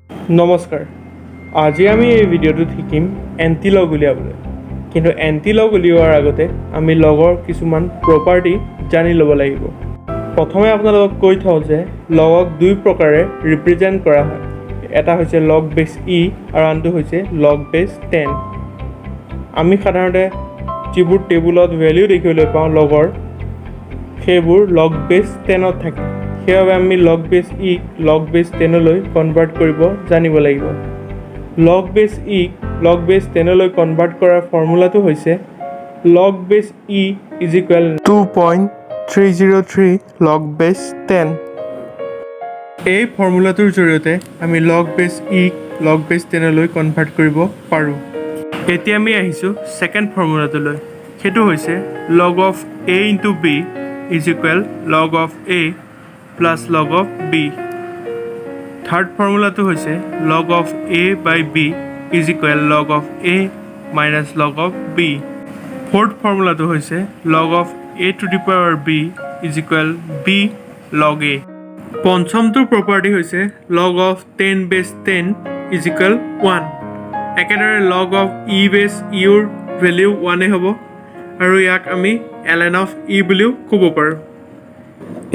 নমস্কাৰ, আজি আমি এই ভিডিঅ'টোত শিকিম এণ্টিলগ উলিয়াবলৈ। কিন্তু এণ্টিলগ উলিওৱাৰ আগতে আমি লগৰ কিছুমান প্ৰপাৰ্টি জানি ল'ব লাগিব। প্ৰথমে আপোনালোকক কৈ থওঁ যে লগক দুই প্ৰকাৰে ৰিপ্ৰেজেণ্ট কৰা হয়। এটা হৈছে লগ বেছ ই আৰু আনটো হৈছে লগ বেছ 10। আমি সাধাৰণতে যিবোৰ টেবুলত ভেলিউ দেখিবলৈ পাওঁ লগৰ, সেইবোৰ লগ বেছ 10ত থাকে। সেইবাবে আমি লগ বেছ ইক লগ বেছ 10লৈ কনভাৰ্ট কৰিব জানিব লাগিব। লগ বেছ ইক লগ বেছ 10লৈ কনভাৰ্ট কৰাৰ ফৰ্মুলাটো হৈছে log base e is equal 2.303 log base 10। এই ফৰ্মুলাটোৰ জৰিয়তে আমি লগ বেছ ইক লগ বেছ 10লৈ কনভাৰ্ট কৰিব পাৰোঁ। এতিয়া আমি আহিছোঁ ছেকেণ্ড ফৰ্মুলাটোলৈ। সেইটো হৈছে log of a into b is equal log of a plus log of b। Third ফৰ্মুলাটো হৈছে log of a by b is equal log of a minus log of b। Fourth ফৰ্মুলাটো হৈছে log of a to the power b is equal b log a। পঞ্চমটো property হৈছে log of 10 base 10 is equal 1। একেদৰে লগ of ই বেছ ইউৰ value ওৱানেই হ'ব আৰু ইয়াক আমি L N of ই বুলিও ক'ব পাৰোঁ।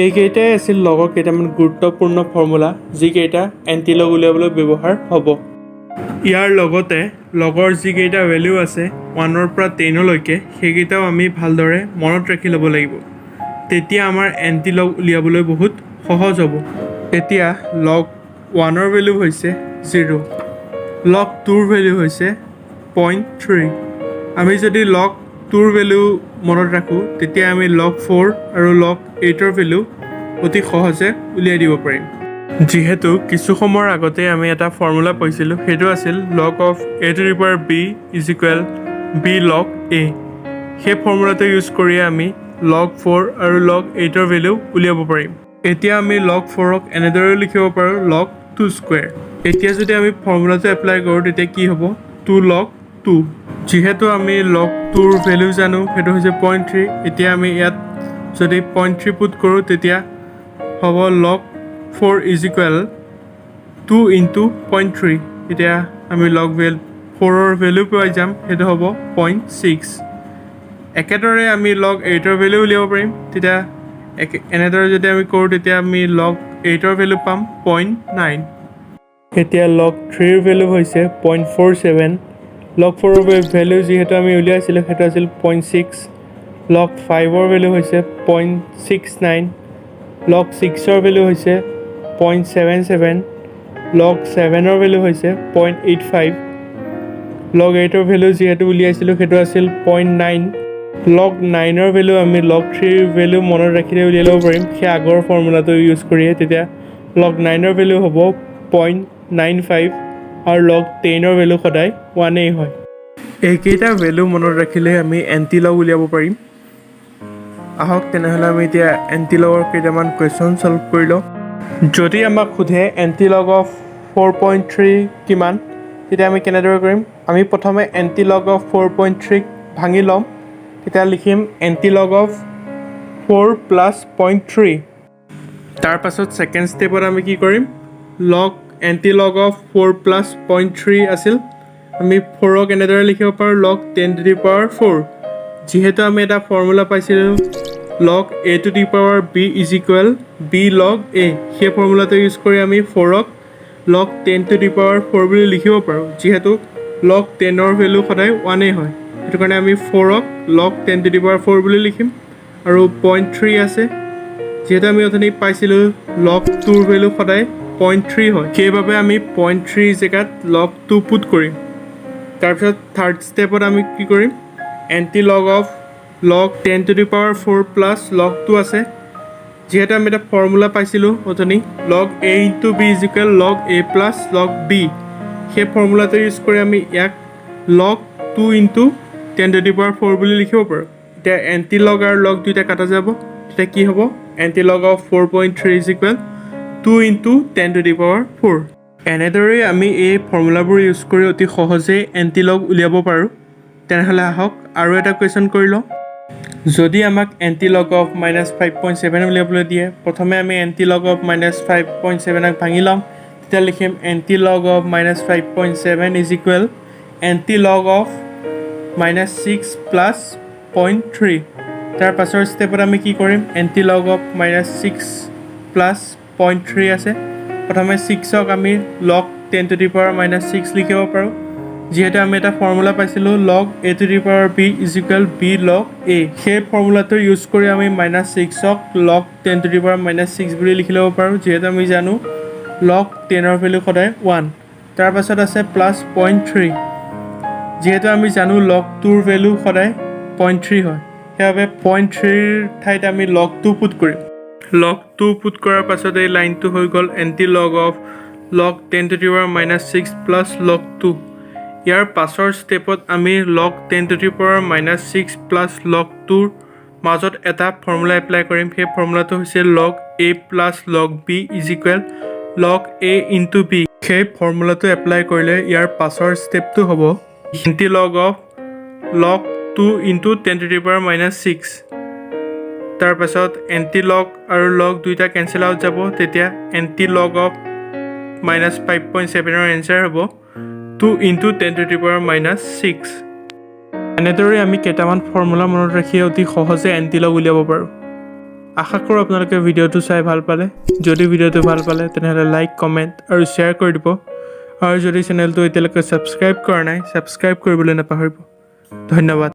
এইকেইটাই আছিল লগৰ কেইটামান গুৰুত্বপূৰ্ণ ফৰ্মুলা, যিকেইটা এণ্টিলগ উলিয়াবলৈ ব্যৱহাৰ হ'ব। ইয়াৰ লগতে লগৰ যিকেইটা ভেলিউ আছে 1ৰ পৰা 10লৈকে, সেইকেইটাও আমি ভালদৰে মনত ৰাখি ল'ব লাগিব। তেতিয়া আমাৰ এণ্টিলগ উলিয়াবলৈ বহুত সহজ হ'ব। এতিয়া লগ 1ৰ ভেলিউ হৈছে 0, লগ 2ৰ ভেলিউ হৈছে 0.3। আমি যদি লগ 2ৰ ভেলিউ মনত ৰাখোঁ, তেতিয়া আমি লগ 4 আৰু লগ 8ৰ ভেলিউ অতি সহজে উলিয়াই দিব পাৰিম। যিহেতু কিছু সময়ৰ আগতে আমি এটা ফৰ্মুলা পাইছিলোঁ, সেইটো আছিল log of a to the power b is equal b log a। সেই ফৰ্মুলাটো ইউজ কৰিয়ে আমি লগ 4 আৰু লগ 8ৰ ভেলিউ উলিয়াব পাৰিম। এতিয়া আমি লগ 4ক এনেদৰেও লিখিব পাৰোঁ, লগ 2 স্কুৱেৰ। এতিয়া যদি আমি ফৰ্মুলাটো এপ্লাই কৰোঁ, তেতিয়া কি হ'ব? 2 লগ 2। যিহেতু আমি লগ 2ৰ ভেলিউ জানো, সেইটো হৈছে 0.3। এতিয়া আমি ইয়াত যদি 0.3 পুট কৰোঁ, তেতিয়া হ'ব log 4 is equal 2 into 0.3। এতিয়া আমি লগ 4ৰ ভেলিউ পাই যাম, সেইটো হ'ব 0.6। একেদৰে আমি লগ 8ৰ ভেলিউ উলিয়াব পাৰিম। তেতিয়া এনেদৰে যদি আমি কৰোঁ, তেতিয়া আমি লগ 8ৰ ভেলিউ পাম 0.9। এতিয়া লগ 3ৰ ভেলু হৈছে 0.47। লগ 4ৰ ভেলু যিহেতু আমি উলিয়াইছিলোঁ, সেইটো আছিল 0.6। লগ 5ৰ ভেলু হৈছে 0.69। লগ 6ৰ ভেলু হৈছে 0.77। লগ 7ৰ ভেলু হৈছে 0.85। লগ 8ৰ ভেলু যিহেতু উলিয়াইছিলোঁ, সেইটো আছিল 0.9। লগ 9ৰ ভেলু আমি লগ 3ৰ ভেলু মনত ৰাখিলে উলিয়াই ল'ব পাৰিম, সেই আগৰ ফৰ্মুলাটো ইউজ কৰিয়ে। তেতিয়া লগ 9ৰ ভেলু হ'ব 0.95 আৰু লগ 10ৰ ভেলু সদায় ওৱানেই হয়। এইকেইটা ভেলু মনত ৰাখিলে আমি এণ্টি লগ উলিয়াব পাৰিম। আহক তেনেহ'লে আমি এতিয়া এণ্টি লগৰ কেইটামান কুৱেশ্যন ছল্ভ কৰি লওঁ। যদি আমাক সোধে anti log of 4.3 কিমান, তেতিয়া আমি কেনেদৰে কৰিম? আমি প্ৰথমে এণ্টি লগ অফ 4.3ক ভাঙি ল'ম। তেতিয়া লিখিম anti log of 4 plus 0.3। তাৰপাছত ছেকেণ্ড ষ্টেপত আমি কি কৰিম? Log anti log of 4 plus 0.3 আছিল। আমি 4ক এনেদৰে লিখিব পাৰোঁ, log 10 to the power 4। যিহেতু আমি এটা ফৰ্মুলা পাইছিলোঁ, log a to the power b is equal b log a, সেই ফৰ্মুলাটো ইউজ কৰি আমি 4ক log 10 to the power 4 বুলি লিখিব পাৰোঁ। যিহেতু লগ 10ৰ ভেলু সদায় ওৱানেই হয়, সেইটো কাৰণে আমি 4ক log 10 to the power 4 বুলি লিখিম। আৰু 0.3 আছে, যিহেতু আমি অথনি পাইছিলোঁ লগ 2ৰ ভেলু সদায় 0.3 হয়, সেইবাবে আমি 0.3 জেগাত লগ 2 পুট কৰিম। তাৰপিছত থাৰ্ড ষ্টেপত আমি কি কৰিম? Anti log of log 10 to the power 4 plus log 2 আছে। যিহেতু আমি এটা ফৰ্মুলা পাইছিলোঁ অথনি, log a into b is equal log a plus log b, সেই ফৰ্মুলাটো ইউজ কৰি আমি ইয়াক log 2 into 10 to the power 4 বুলি লিখিব পাৰোঁ। এতিয়া এণ্টি লগ আৰু লগ দুইটা কাটা যাব। তেতিয়া কি হ'ব? Anti log of 4.3 is equal 2 into 10 to the power 4। এনেদৰেই আমি এই ফৰ্মুলাবোৰ ইউজ কৰি অতি সহজেই এণ্টি লগ উলিয়াব পাৰোঁ। তেনেহ'লে আহক আৰু এটা কুৱেশ্যন কৰি লওঁ। যদি আমাক anti log of -5.7 উলিয়াবলৈ দিয়ে, প্ৰথমে আমি anti log of -5.7ক ভাঙি ল'ম। তেতিয়া তেতিয়া লিখিম anti log of minus 5.7 is equal anti log of minus 6 plus 0.3। তাৰ পাছৰ ষ্টেপত আমি কি কৰিম? Anti log of minus 6 plus 0.3 আছে। প্ৰথমে ছিক্সক আমি log 10 to the power minus 6 লিখিব পাৰোঁ। যিহেতু আমি এটা ফৰ্মুলা পাইছিলোঁ, log a to the power b is equal b log a, সেই ফৰ্মুলাটো ইউজ কৰি আমি minus ছিক্সক log 10 to the power minus 6 বুলি লিখি ল'ব পাৰোঁ। যিহেতু আমি জানো লগ টেনৰ ভেলু সদায় ওৱান। তাৰপাছত আছে প্লাছ পইণ্ট থ্ৰী। যিহেতু আমি জানো লগ টুৰ ভেলু সদায় পইণ্ট থ্ৰী হয়, সেইবাবে পইণ্ট থ্ৰীৰ ঠাইত আমি লগ টু পুট কৰিম। লগ টু পুট কৰাৰ পাছত এই লাইনটো হৈ গ'ল anti log of log 10 to the power minus 6 plus log 2। ইয়াৰ পাছৰ ষ্টেপত আমি log 10 to the power minus 6 plus log tour মাজত এটা ফৰ্মুলা এপ্লাই কৰিম। সেই ফৰ্মুলাটো হৈছে log a plus log b is equal log a into b। সেই ফৰ্মুলাটো apply কৰিলে ইয়াৰ পাছৰ ষ্টেপটো হ'ব anti log of log 2 into 10 to the power minus 6। তাৰপাছত এণ্টি লগ আৰু লগ দুইটা কেঞ্চেল আউট যাব। তেতিয়া anti log of minus 5.7ৰ answer হ'ব 2 into 10 to the power minus 6। এনেদৰে আমি কেইটামান ফৰ্মুলা মনত ৰাখি অতি সহজে এণ্টি লগ উলিয়াব পাৰোঁ। আশা কৰোঁ আপোনালোকে ভিডিঅ'টো চাই ভাল পালে। যদি ভিডিঅ'টো ভাল পালে, তেনেহ'লে লাইক, কমেণ্ট আৰু শ্বেয়াৰ কৰি দিব। আৰু যদি চেনেলটো এতিয়ালৈকে ছাবস্ক্ৰাইব কৰা নাই, ছাবস্ক্ৰাইব কৰিবলৈ নাপাহৰিব। ধন্যবাদ।